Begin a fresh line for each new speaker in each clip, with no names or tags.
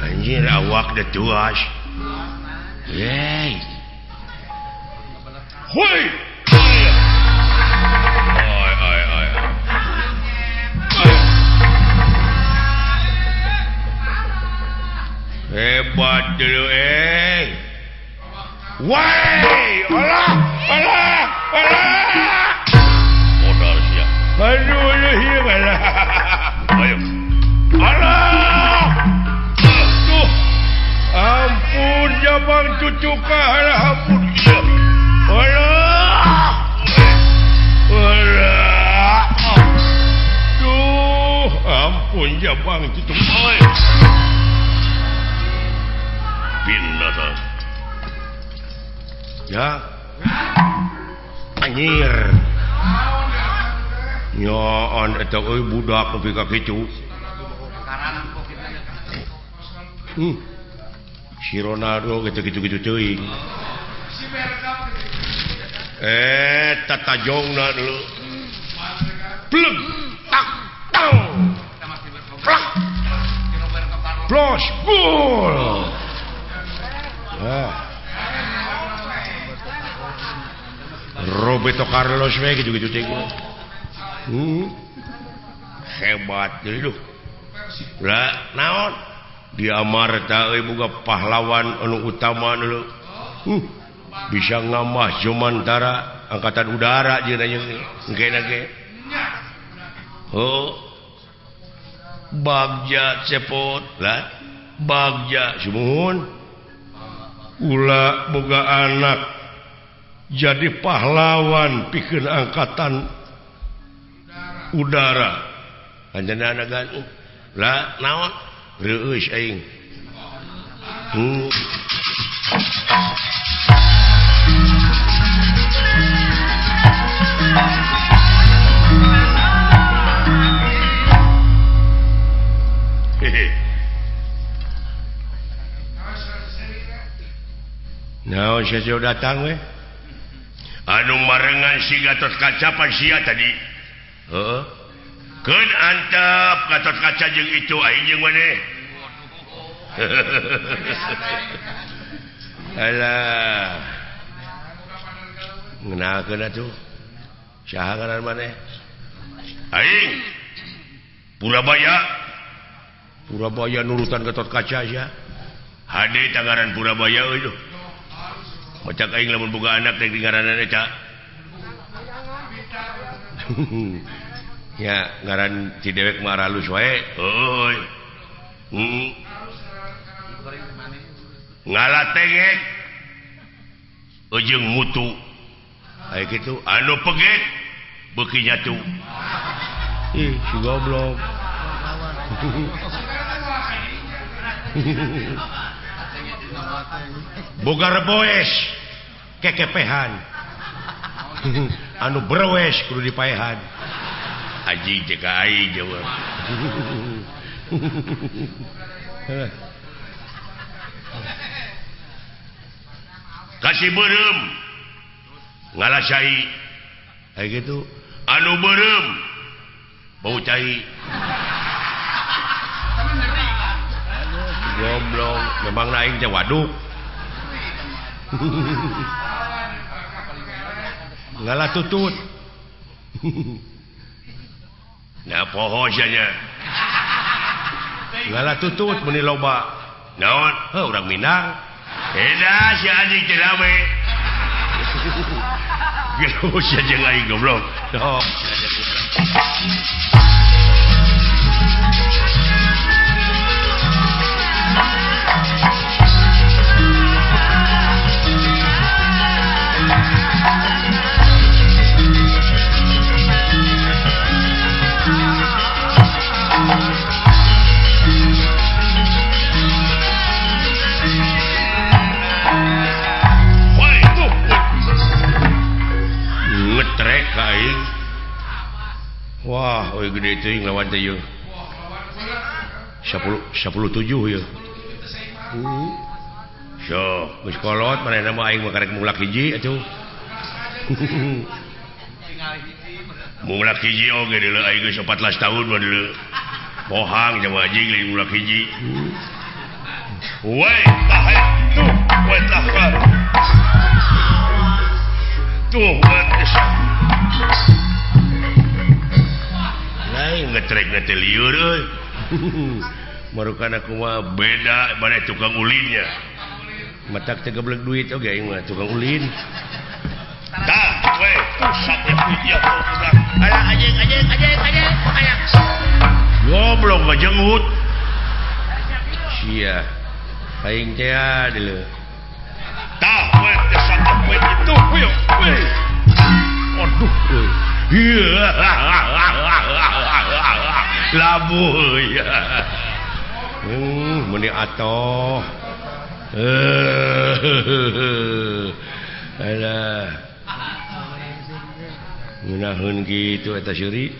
Anjir awak dah tuas. Hey. Hoi. Ai ai ai. Hebat dulu eh. Woi, alah, alah, alah. Modal sia. Aduh, ieu alah. Ayo. Alah. Tuh. Ampun jabang cucu kalah ampun. Alah. Alah. Duh, ampun jabang cucu. Oi. Pindah. Ya. Anjir. Nyaan eta euy budak nepi ka kitu. Si Ronaldo gitu-gitu teuing. Tatajongna dulu. Plug tak tang. Plak. Plos gol. Ah. Roberto Carlos we gitu-gitu teh. Hebat dulu. Lah naon? Di Amarta euy boga pahlawan anu utama dulu. Bisa ngamah Jumantara angkatan udara jeung engke ge. Oh. Bagja cepot lah. Bagja sumuhun. Ula boga anak jadi pahlawan pikeun angkatan udara. Anjeunna gan lah naon? Reueus aing. Hehe. Naon sia datang we? Anu marengan si Gatot Kaca pan sia tadi. Heeh. Keun antep Gatot Kaca jeung itu aing jeung maneh. Alah. Ngeunalkeun atuh. Saha ngaran maneh? Aing. Purabaya. Purabaya nurutan Gatot Kaca sia. Hade tangaran Purabaya euy. Macak aing lamun boga anak teh ngaranan eta. Ya, ngaran si dewek mah aralus wae. Heuy. Ngalatengek ujung mutu. Aya kitu anu pegek beuki nyatu. Ih, si goblok. Boga reboes kekepehan. Anu berwes kudu dipaehan. Aji jeung ka aing jauh. Kasih beureum ngalasai. Aya kitu anu beureum bau cai. Goblok, memang aing teh waduk. Ngalah tutut. Nah poho sia nya. Ngalah tutut meuni loba. Naon? Heuh urang Minang. Edah si anjing teh rame. Geus sia jeung aing goblok. Oh. Ngetrek aing. Wah, Wah, euy gede teuing lawan teh ieu. 10 17 ieu. Sok, geus kolot manehna mah aing mah karek mulak hiji atuh. Mulak hiji oge deuleu aing geus 14 tahun mah deuleu. Bohang jeung anjing lain mulak hiji. Woi, tah tuh, woi tah. Tuh, woi. Lain ngetrek teh lieur euy. Marukan aku mah beda mana tukang ulinnya. Matak teh geblek duit oge aing mah tukang ulin. Tah, we, pusat ya ya budak. Alah anjing anjing anjing anjing aya. Goblok ngajenggut. Sia. Aing teh deuleu. Tah, we teh we itu we. Aduh euy. Labuh ya. Meni atoh. Alah. Ngeunaheun kitu eta seuri.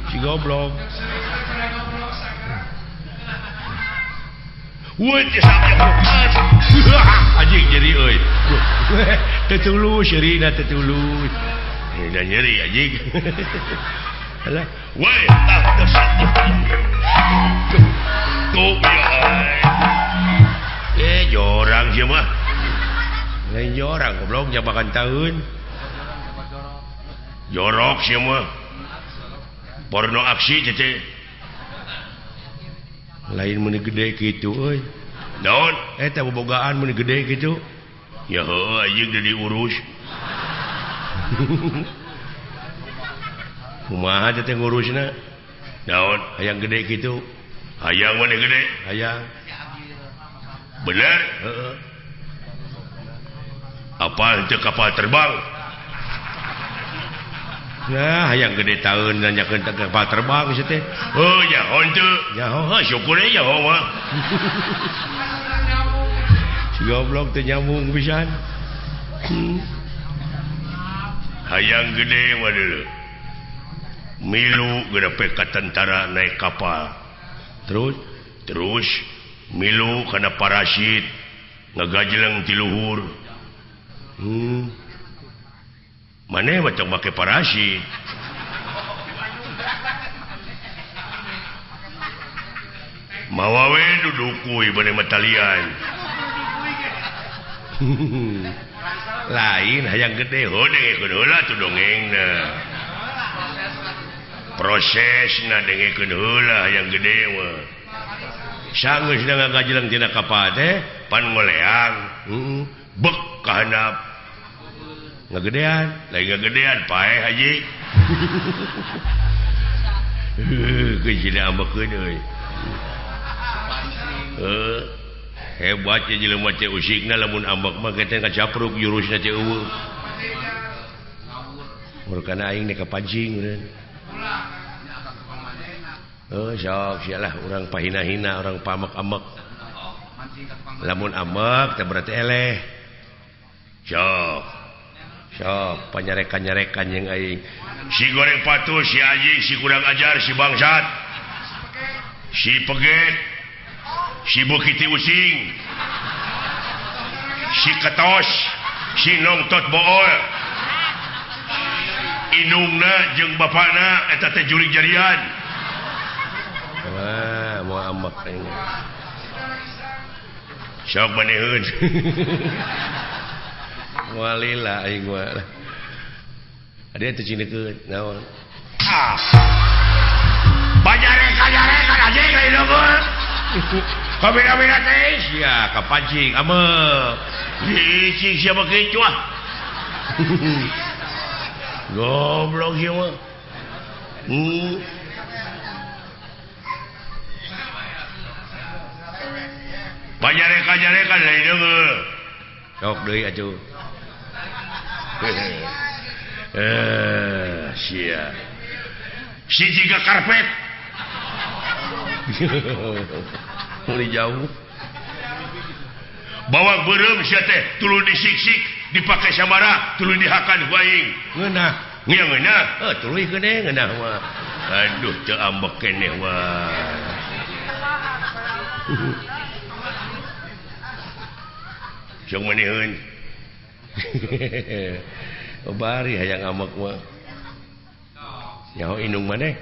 Si goblok. Anjing nyeri euy. Teu tulus seurina teu tulus. Da nyeri anjing. Alah, woi tah tuh ya. Jorang sih mah. Lain jorang goblok jabakan tahun. Jorok sih mah. Porno aksi teh. Lain meuni gede kitu euy. Naon? Eta bobogaan meuni gede kitu. Ya heuh anjing deui diurus. Kumaha teh ngurusna? Naon? Hayang gede kitu. Hayang meuni gede, hayang. Bener? Heeh. Apa itu kapal terbang? Nah, hayang gede tahun nanyakeun kapal terbang sih teh. Oh, nyaho teu. Nyaho, heuh syukur we nyaho mah. Si goblok teu nyambung pisan. Hayang gede mah deuleu. Milu gedepe ka tentara naik kapal. Terus milu kana parasit ngagajleng ti luhur. Maneh mah tong make parasit. Mawa we dudukuy bade matalian. Lain hayang gede heuh dengekeun heula tuh dongengna. Prosesna dengekeun heula hayang gede mah. Sanggeus ngagajleng tina kapal teh pan ngoleang. Bek ka handap. Ngagedean, lain ngagedean paeh haji. Heuh, geus ambekeun euy. Heuh, hebat ye jelema teh usikna lamun ambek mah teh kacapruk jurusna teh eueuh. Murkana aing nek kapancing meureun. Heuh, sok sialah urang pahina-hina, urang pamek-amek. Lamun ambek teh berarti eleh. Sok. Sok panyarekan-nyarekan jeung aing. Si goreng patuh, si anjing, si kurang ajar, si bangsat. Si peget. Si bukiti using. Si ketos, si nongtot bool. Indungna jeung bapana eta teh jurig jarian. Wah, moal ambek aing. Sok maneheun. Walila aing mah. Ade teh cinekeun naon? Ah. Banyarekan anjing lain unggul. Kabina-bina teh sia kapancing ameuk. Licik sia mah kitu ah. Goblok sia mah. Banyarekan lain unggul. Sok deui atuh. Sia. Si jiga karpet. Mulai jauh. Bawang beureum sia teh tuluy disiksik dipake samara tuluy dihakan ku aing. Ngeunah. Ngeunah. Heuh tuluy geuning ngeunah mah. Aduh teu ambek keneh wah. Jeung maneheun. Bari hayang ambek mah. Nyaho indung maneh?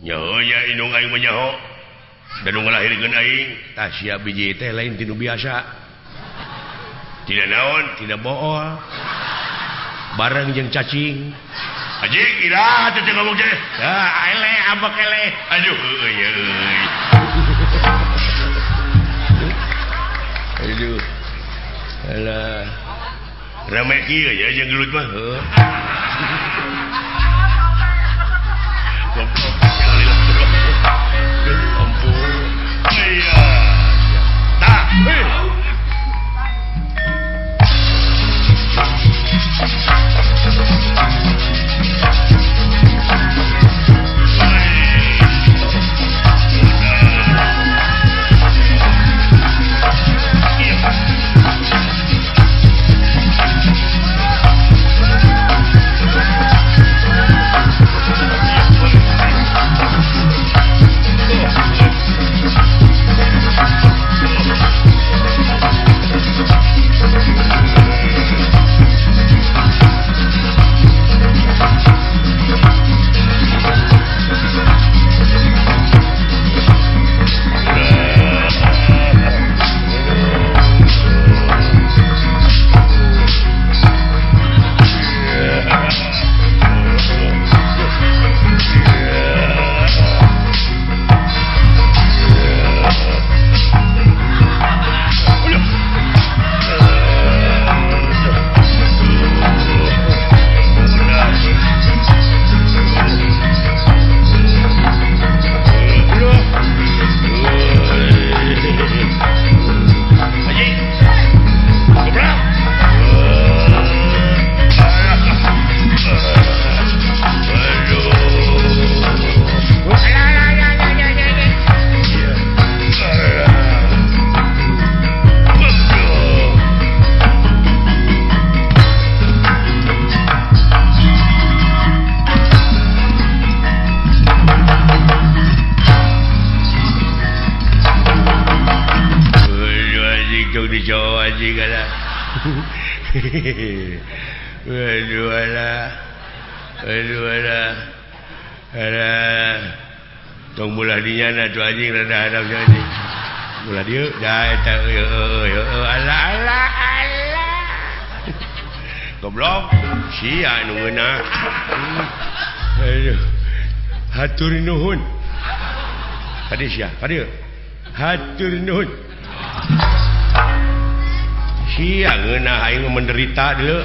Nyaho nya indung aing mah nyaho. Da nu ngalahirkeun aing tah sia biji teh lain tinu biasa. Tina naon? Tina bool. Bareng jeung cacing. Anjing iraha teh ngomong teh. Ah eleh ambek eleh. Aduh heueuh nya euy. Aduh. Alah. Rame kieu nya jeung gelut mah. Heuh. Goblok. Ampun. Iya. Tah, heuh. Tong mulah dinya na tu anjing rada hadap anjing. Mulah dieu da eta euy euy ala ala ala. Goblok sia nu ngeunah. Aduh. Hatur nuhun. Kadieu sia, kadieu. Hatur nuhun. Sia ngeunah aing menderita deuleu.